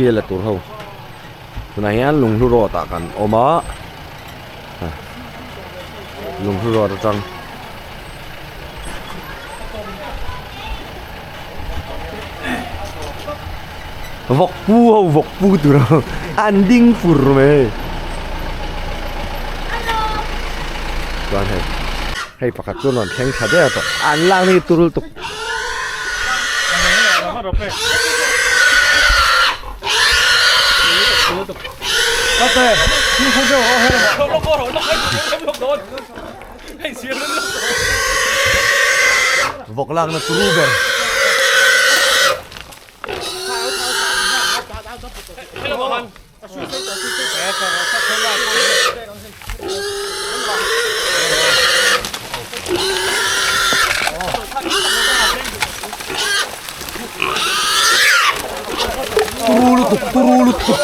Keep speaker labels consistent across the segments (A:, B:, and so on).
A: Khi la tur ho tunah hian lunghlu road ah kan awm a lunghlu road atang vawk pu ho vawk pu tur ho an ding fur mai hei chuan hei hei pakhat chu a rawn thleng thla der tawh an lak na hi tur lutuk. Vawk lakna turu ber. Turu lutuk turu lutuk.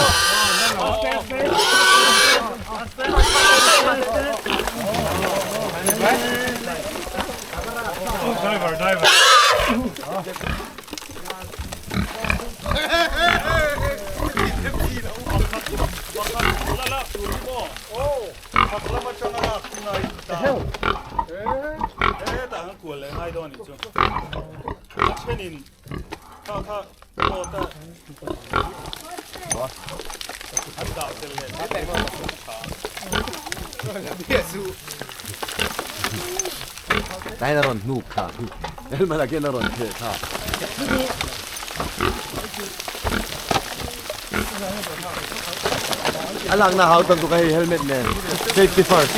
A: Tlai na rawn hnuk kha helmet ah khian a rawn theh kha. A lakna hau tam tuk a hei helmet nen safety first.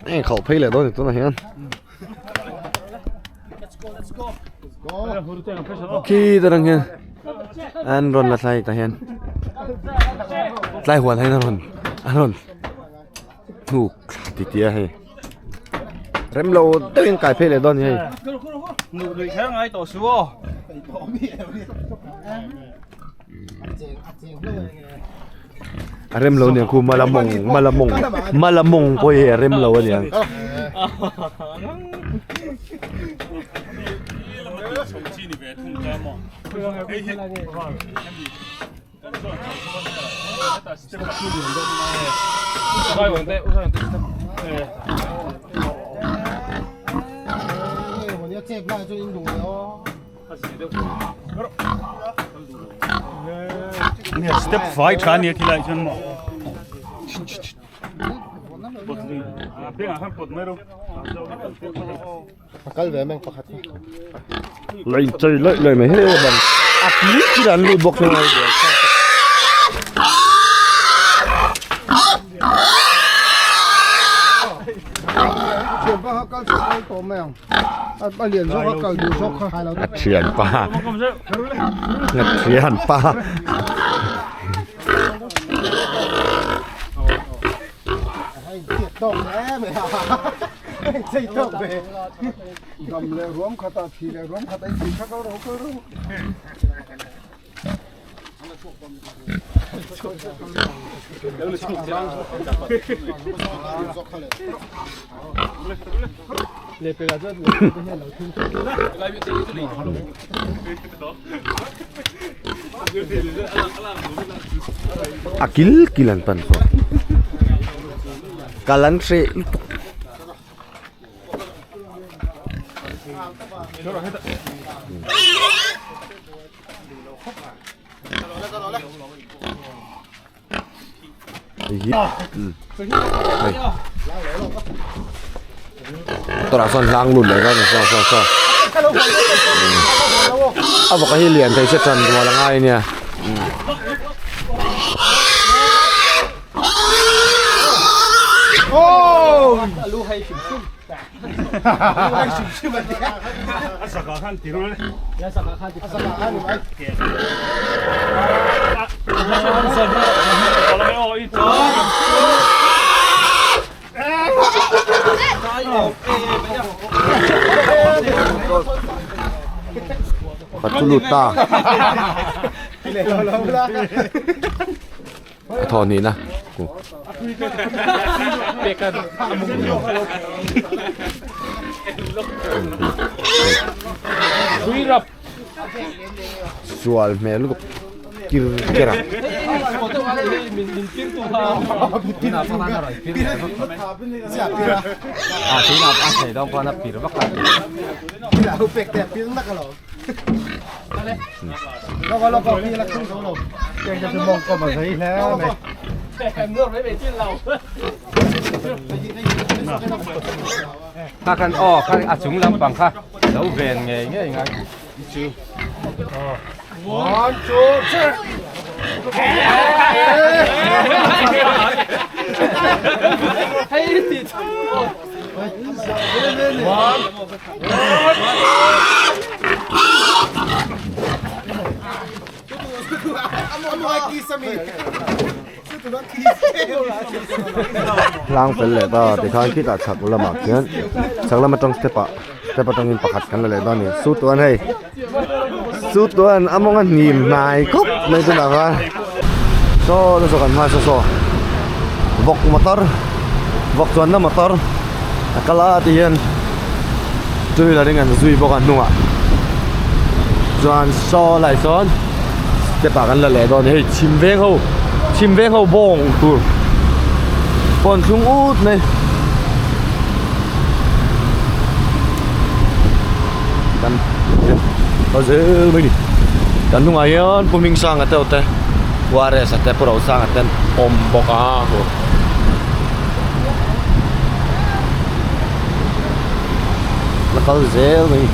A: Eng khauh phei leh dawn ni tunah hian. Khi ta rang hian an rawn la thlai tah hian tlai huan hian a rawn a rawn hnuk thla ti tia hei rem lo deuhin kai phei leh dawn a ni hei. A rem lo aniang khu malamawng malamawng malamawng pawh hi a rem lo aniang.
B: Step fai tha nia khilai chuan maw
A: Lei chei laih laih mai he bang a tui chi an lut bawk thung a. A thianpa a thianpa A kil kil an pan saw kal an hreh lutuk. Tawrah sawn hlang lut leh kha saw saw saw a vawk hi lian thei se tan rual a ngai ania. Pakhat chu lut ta a thaw ni na sual hmel lutuk kir ker a.
C: Kha khan aw kha a chung lampang kha lo ven ngei ngei ngai chu.
D: One, two, three.
A: Hlang fel leh ta tikhan khitah chhak lamah khian chhak lam atang step ah step atangin pakhat kan la leh dawn a ni su tuan hei su tuan a mawng a hnim hnai khawp mai tunah khan saw saw kan hma saw saw vawk motor vawk chuanna motor a kal a ti hian two wheeler in an zui bawk a hnungah chuan saw lai sawn step ah kan la leh dawn a ni hei chhim veng ho chhim veng ho bawng tur pawn thlung ut mai kan kal zel mai ni kan hnungah hian pu Hmingsanga te te Juarez a te pu Rosanga te an awm bawk a. La kal zel mai ni.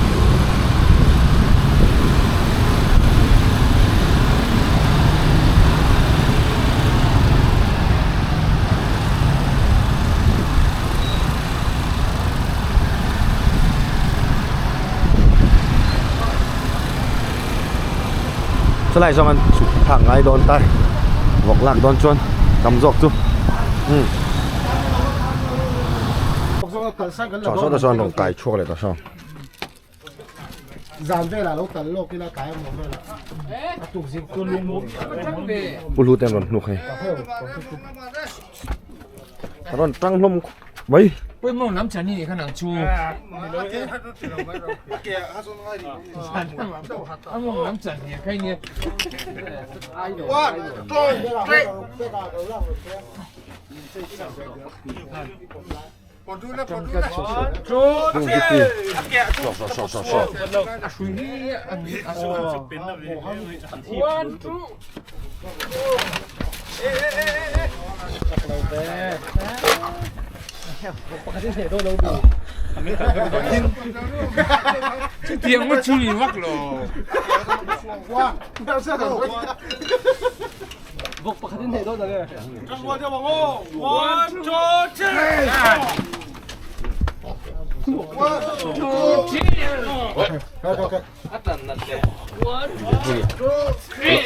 A: Chulai zawng an chhuk phak ngai dawn ta vawk lak dawn chuan tam zawk chu umm chhuah sawn te sawn rawn kai chhuak leh ta sawn. Pu Hlu te an rawn hnuk hei. A rawn tang hlawm khawp mai.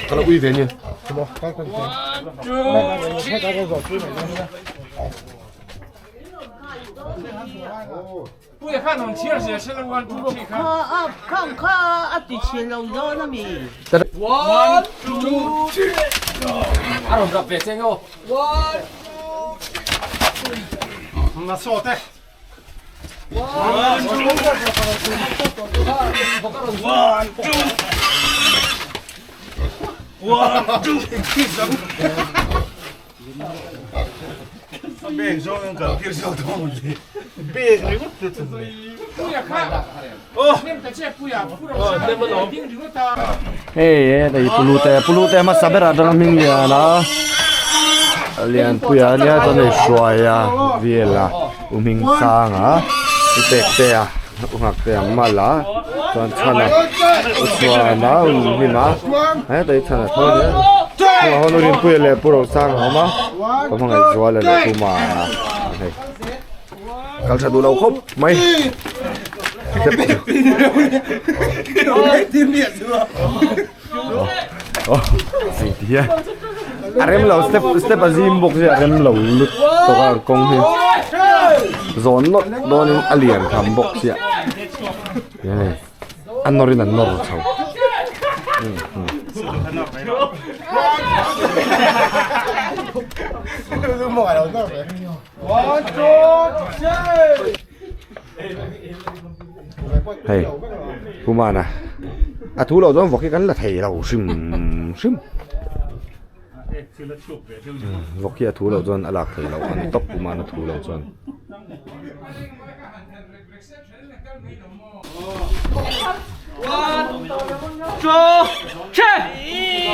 A: Ka lo ui ve nia. Hei hei pulu te pulu te hmasa berah atanga hming lian a lianpui a nia chuan hei hruaia vel a u hming sang a u pek te a u nghak te ang mal a chuan chhan a u chhuan a u hlim a hetah hi chhan a tho ania hnungah hawn u rinpuia leh pu rosanga a awm a ka hmangaih zuala leh pu mana hei. Kal tha duh lo khawp mai. Hei ti hian a rem lo step step a zim bawk sia a rem lo lut tawk a kawng hi zawn nawt dawnin a lian tham bawk sia hei a nawrin an nawr chho. Hei Pu Mana a thu loh chuan vawk hi kan la thei lo hrim hrim vawk hi a thu loh chuan a lak theih loh a ni tawp Pu Mana thu loh chuan.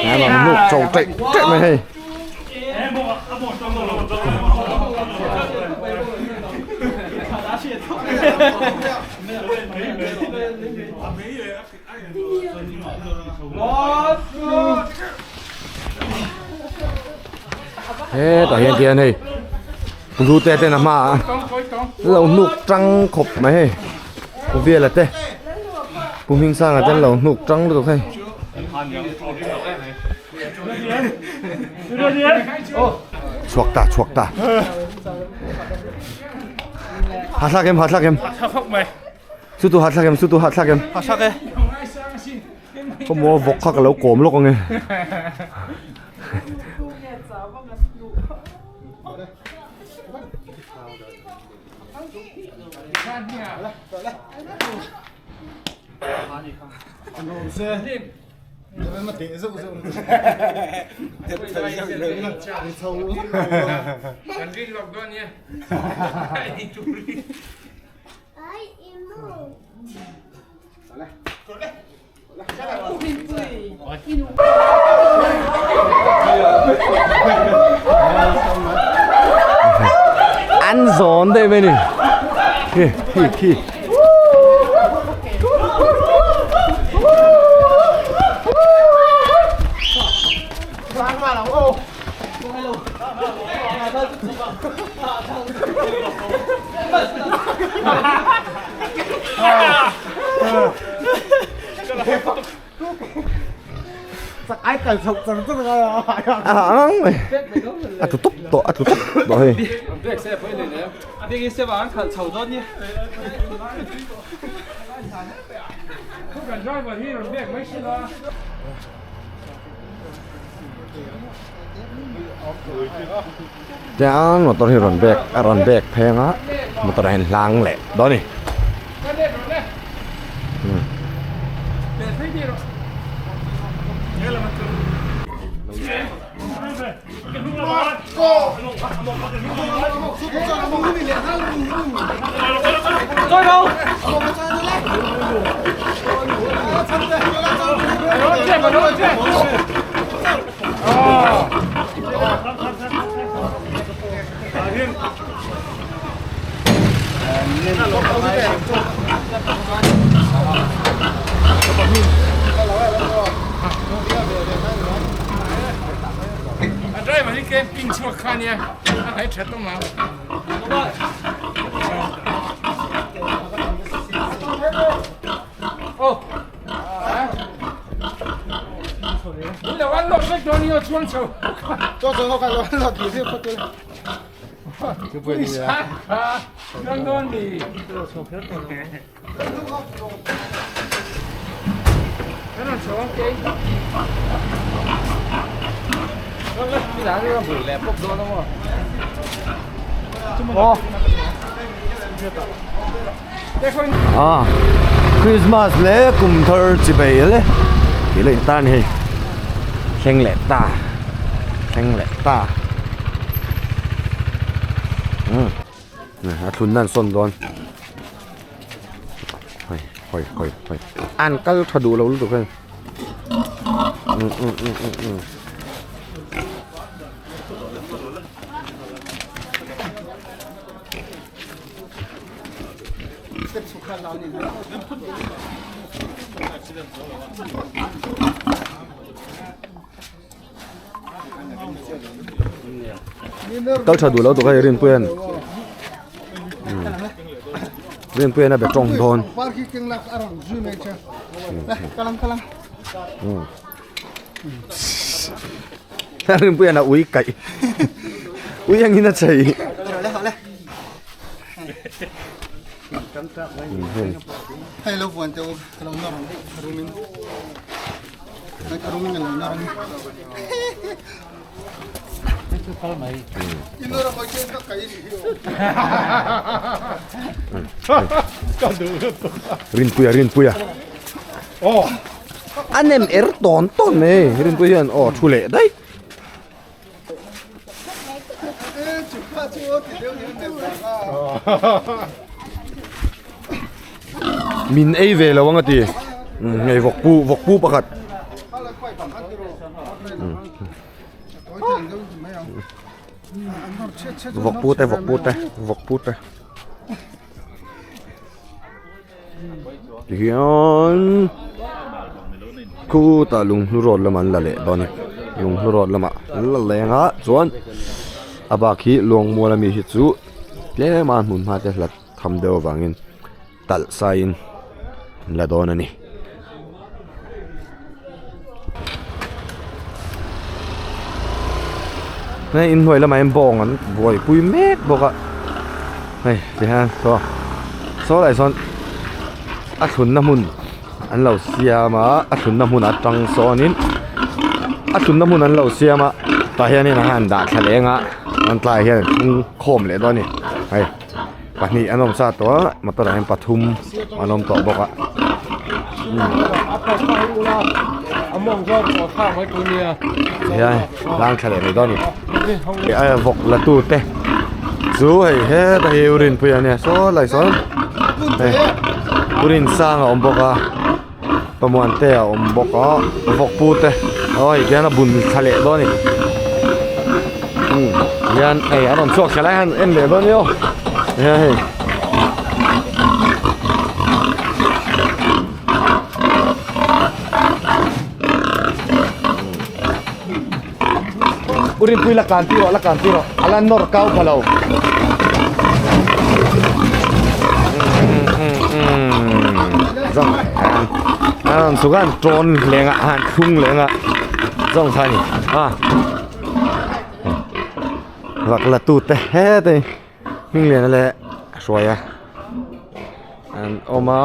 A: Ngai bang hnuk chho ṭaih ṭaih mai hei. Hetah hian tihian hei hlute ten a hmaah lo hnuk tang khawp mai hei Pu Biala te Pu Hmingsanga te an lo hnuk tang lutuk hei. Chhuak ta chhuak ta Hathlak em hathlak em Chu tu hathlak em chu tu hathlak em
B: Hathlak e
A: Khawmaw vawk kha ka lo kawm lawk ange. An zawn daih mai a ni khi khi khi. A tlu tawp tawh a tlu tawp tawh hei. Tiang motor hi rawn bag a rawn bag pheng a motor ah hian hlang leh dawn a ni. Ah Christmas leh kum thar chi bai le tih leh tan hei thleng leh ta thleng leh ta umm a thlun nan sawn dawn hei hawi hawi hawi an kal tha duh lo lutuk hei um um um um um. Kal tha duh lo tuk hei rinpui an. Rinpuian a be tawng dawn. Rinpuian a ui kaih. Ui angin a chei. Rinpuia Rinpuia a nem er tawn tawn mai Rinpuia hian aw thu leh daih. Min ei ve lo ang a ti hei vawk pu vawk pu pakhat. Vawk pu te vawk pu te vawk pu te. Tihian khutah lunghlu road lamah an la leh dawn a ni lunghlu road lamah an la leng a chuan a bak hi luangmual ami hi chu tlem a hmun hma te hlat tham deuh avangin talh saiin an la dawn a ni. Hei inhnuai lamah hian bawng an buaipui mek bawk a hei tihian saw saw lai sawn a thlunna hmun an lo siam a a thlunna hmun atang sawnin a thlunna hmun an lo siam a tah hianin a han dah thla leng a an tlaiah hian an thlung khawm leh dawn a ni hei pahnih an awm sa tawh a motor ah hian pathum an awm tawh bawk a hian lang tha leh mai dawn a ni a vawk la tu te chu hei heta hi u rinpuia ania saw lai sawn hei u rinsanga a awm bawk a pamuante a awm bawk a vawk pu te aw hei khian a bun thla leh dawn a ni umm hian hei an rawn chhuak thla lai hian en leh dawn nia aw hian hei. U Rinpui la kan tir rawh la kan tir rawh a la nawr kau pha lo. Zawng a rawn chhuk a an tawn leng a a han thlung leng a zawng kha a ni a vak la tu te heti hming lian leh hruai a an awm a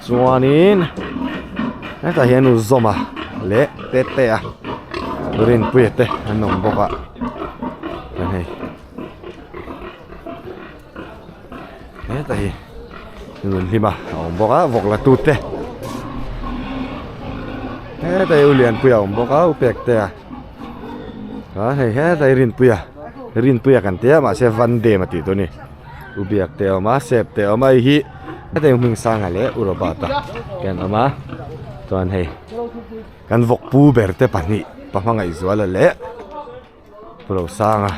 A: chuanin hetah hian u zawma leh tete a rinpuia te an awm bawk a chuan hei hetah hi nunhlima a awm bawk a vawk la tu te hetah hi u lianpuia a awm bawk a u pektea chuan hei hetah hi rinpuia rinpuia kan tia mahse van dem a tih tur a ni. U biak te a awm a sep te a awm a hei hi hetiang hming sanga leh u Robert a te an awm a chuan hei kan vawk pu ber te pahnih pa hmangaihzuala leh pu Rosanga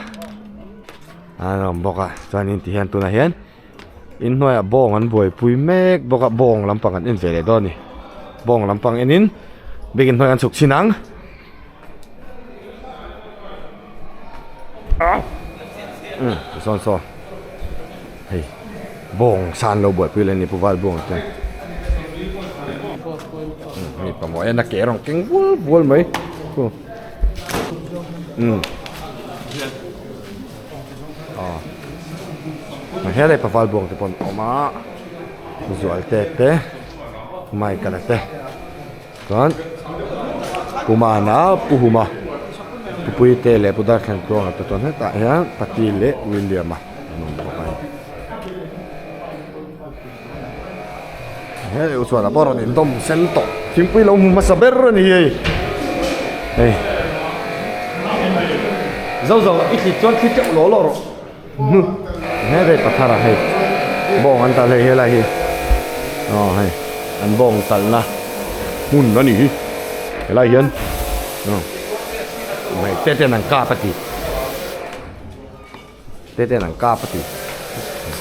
A: an awm bawk a chuanin tihian tunah hian inhnuaiah bawng an buaipui mek bawk a bawng lampang an en ve leh dawn a ni bawng lampang enin biakin hnuaiah an chhuk chhin ang. Sawn saw hei bawng san lo buaipui leh a ni pu val bawng chuan hei pamawh en a ke rawng keng vual vual mai umm aw helai paval bawng te pawh an awm a zualte te michael a te. Chuan Pumana Pu Huma Pu Puite leh Pu Darthlangtluanga te chuan hetah hian Pati leh William-a an awm bawk a ni. He u chuan a pawh rawn indawm sen tawh thingpui lo hmu hmasa ber a ni hei hei zo zo i thlit chuan thli teuh law law rawh he rei pathar ah hei bawng an talh hei helai hi aw hei an bawng talhna hmun a nih hi helai hian aw hei te ten an kap a ti te ten an kap a ti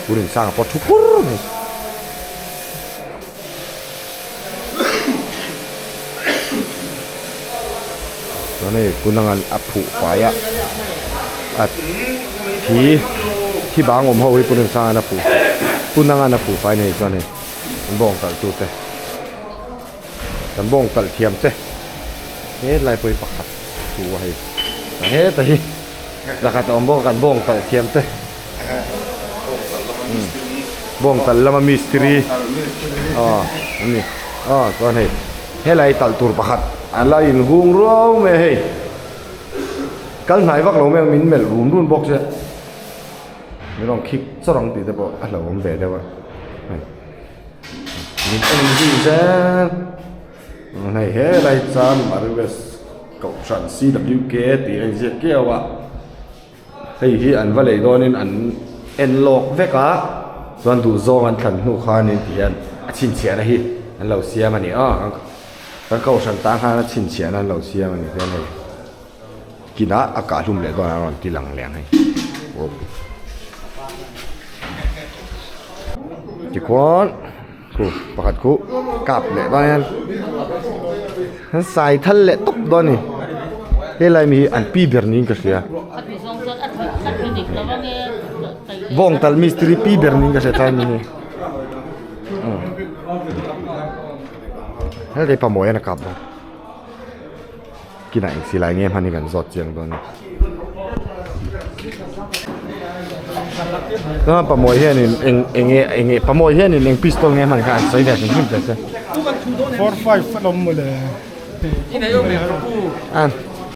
A: Purinsanga pawh thu kur mai. Chuan hei kunangan a phuh fai a a thi thi bang awm ho hi Purinsanga a phuh. Punangana buhfai nei chuan hei an bawng talh tu te kan bawng talh thiam te helai pawh hi pakhat chu a hei heta hi zakhat a awm bawk a kan bawng talh thiam te bawng talh lama mistiri aw an ni aw chuan hei helai talh tur pakhat a la inhung ruau mai a hei kal hnai vak lo mai ang min melh run run bawk sia. Min rawn khik chawrh ang tih te pawh a hlauhawm ve deuh a hei min en zui zel hei helai chuan Mariwest kohhran CWK tih a inziak kiau a hei hi an va lei dawnin an en lawk vek a chuan duhzawng an thlan hnu khanin ti hian a chhinchhiahna hi an lo siam a ni a kan kohhran tan khan a chhinchhiahna an lo siam a ni chuan hei. Kinah a kah hlum leh dawn a rawn ti lang leh ang hei aw tikhuan khu pakhat khu kap leh dawn hian an sai thal leh tawp dawn a ni helai mi hi an pi ber niin ka hria bawng talh mistiri pi ber niin ka hria tlai mi hi helai pamawi hian a kap dawn. Kinah eng silai nge hman hi kan zawt chiang dawn a ni. Chuan pamawi hianin eng eng nge eng nge pamawi hianin eng pistol nge hman kha an sawi ve hrim hrim ta che.
B: 45 a lawm mawle.
A: An.